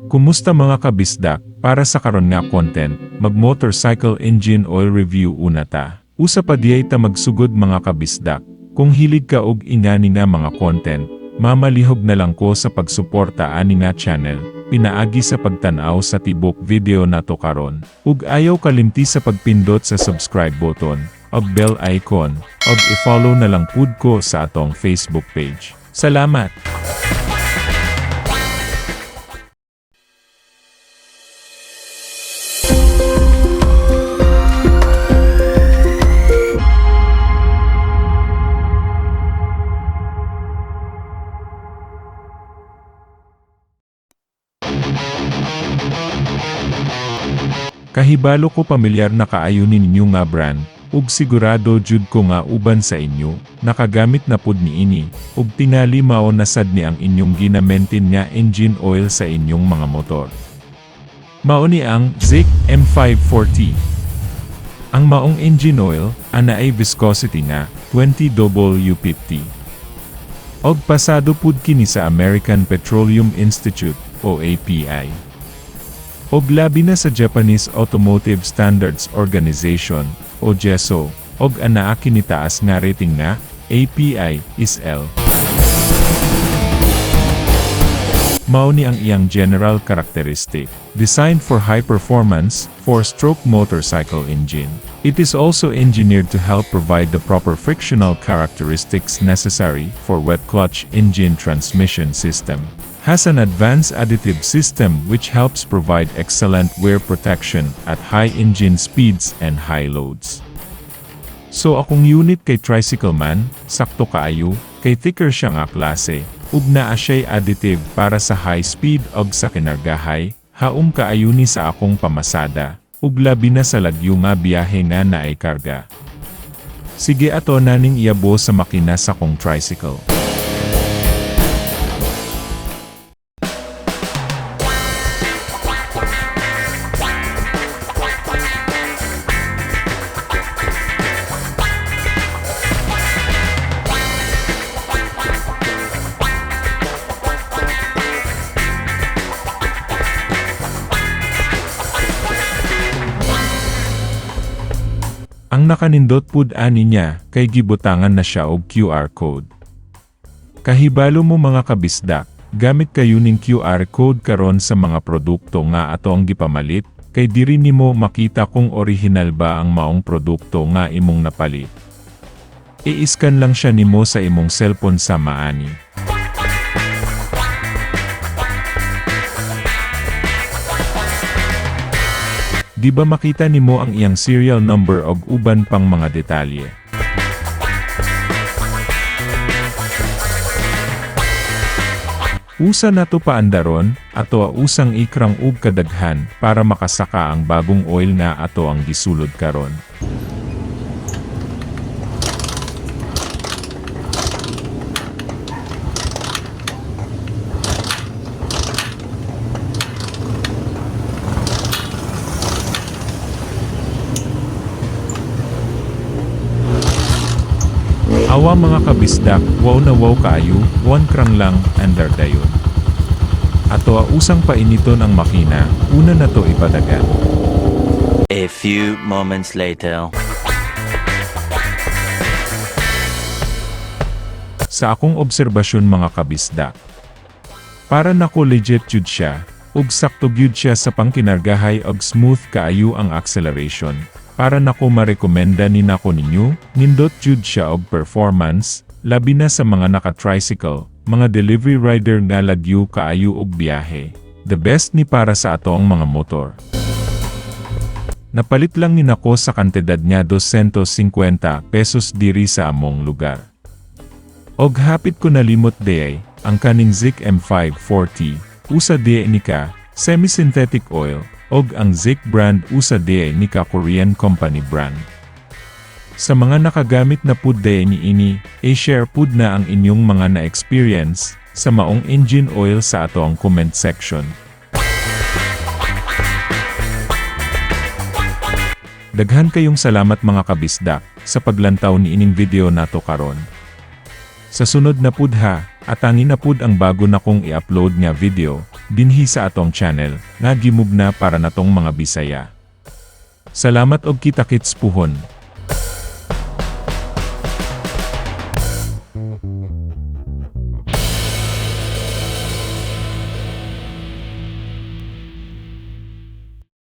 Kumusta, mga kabisdak? Para sa karon nga content, mag motorcycle engine oil review una ta. Usa pa diay ta magsugod, mga kabisdak. Kung hilig ka og ingani nga mga content, mamalihog na lang ko sa pagsuporta ani nga channel, pinaagi sa pagtan-aw sa tibok video nato karon. Ug ayaw kalimti sa pagpindot sa subscribe button, ug bell icon, ug i-follow na lang pud ko sa atong Facebook page. Salamat! Kahibalo ko pamilyar na kaayo ninyo nga brand, ug sigurado jud ko nga uban sa inyo, nakagamit na pud niini, ug tingali mao na sad ni ang inyong gina-maintain nga engine oil sa inyong mga motor. Mao ni ang ZIC M540. Ang maong engine oil, anaay viscosity nga 20W50. Og pasado pud kini sa American Petroleum Institute o API. Og labi na sa Japanese Automotive Standards Organization o JASO, og anaa kini taas nga rating nga API is L. Mao ni ang iyang general characteristic. Designed for high performance, four-stroke motorcycle engine. It is also engineered to help provide the proper frictional characteristics necessary for wet clutch engine transmission system. Has an advanced additive system which helps provide excellent wear protection at high engine speeds and high loads. So akong unit kay tricycle man, sakto kaayo, kay thicker siya nga klase, ug naa siya'y additive para sa high speed og sa kinargahay, haom kaayo ni sa akong pamasada, ug labi na sa lagyo nga biyahe nga naay karga. Sige, ato naning iyabo sa makina sa akong tricycle. Ang nakanindot pud ani niya, kay gibutangan na siya og QR code. Kahibalo mo, mga kabisdak, gamit kayo ning QR code karon sa mga produkto nga ato ang gipamalit, kay diri nimo makita kung original ba ang maong produkto nga imong napalit. I-scan lang siya nimo sa imong cellphone sa maani. Di ba makita nimo ang iyang serial number og uban pang mga detalye? Usa nato paandaron, ato usang i-crank og kadaghan para makasaka ang bagong oil nga ato ang gisulod karon. Awa, mga kabisdak, wow na wow kaayo, one crank lang, andar dayon. Ato usang painiton ang makina, una na to ipadagan. A few moments later. Sa akong obserbasyon, mga kabisdak, para nako legit jud siya, ug sakto gyud siya sa pangkinargahay og smooth kaayo ang acceleration. Para nako marekomenda ni nako ninyo, nindot jud siya og performance, labi na sa mga naka-tricycle, mga delivery rider nga lagyo kaayo og biyahe. The best ni para sa ato ang mga motor. Napalit lang ni nako sa kantidad nga 250 pesos diri sa among lugar. Og hapit ko nalimot diay, ang kaning ZIC M540, usa diay ni ka semi-synthetic oil, og ang ZIC brand usa diay ni ka Korean company brand. Sa mga nakagamit na pud diay ni ini, i-share pud na ang inyong mga na-experience sa maong engine oil sa ato ang comment section. Daghan kayong salamat, mga kabisdak, sa paglantaw ni ining video nato karon. Sa sunod na pud ha. Atangi na pud ang bago nakong i-upload nga video dinhi sa atong channel nga gimugna para natong mga Bisaya. Salamat og kita-kits puhon.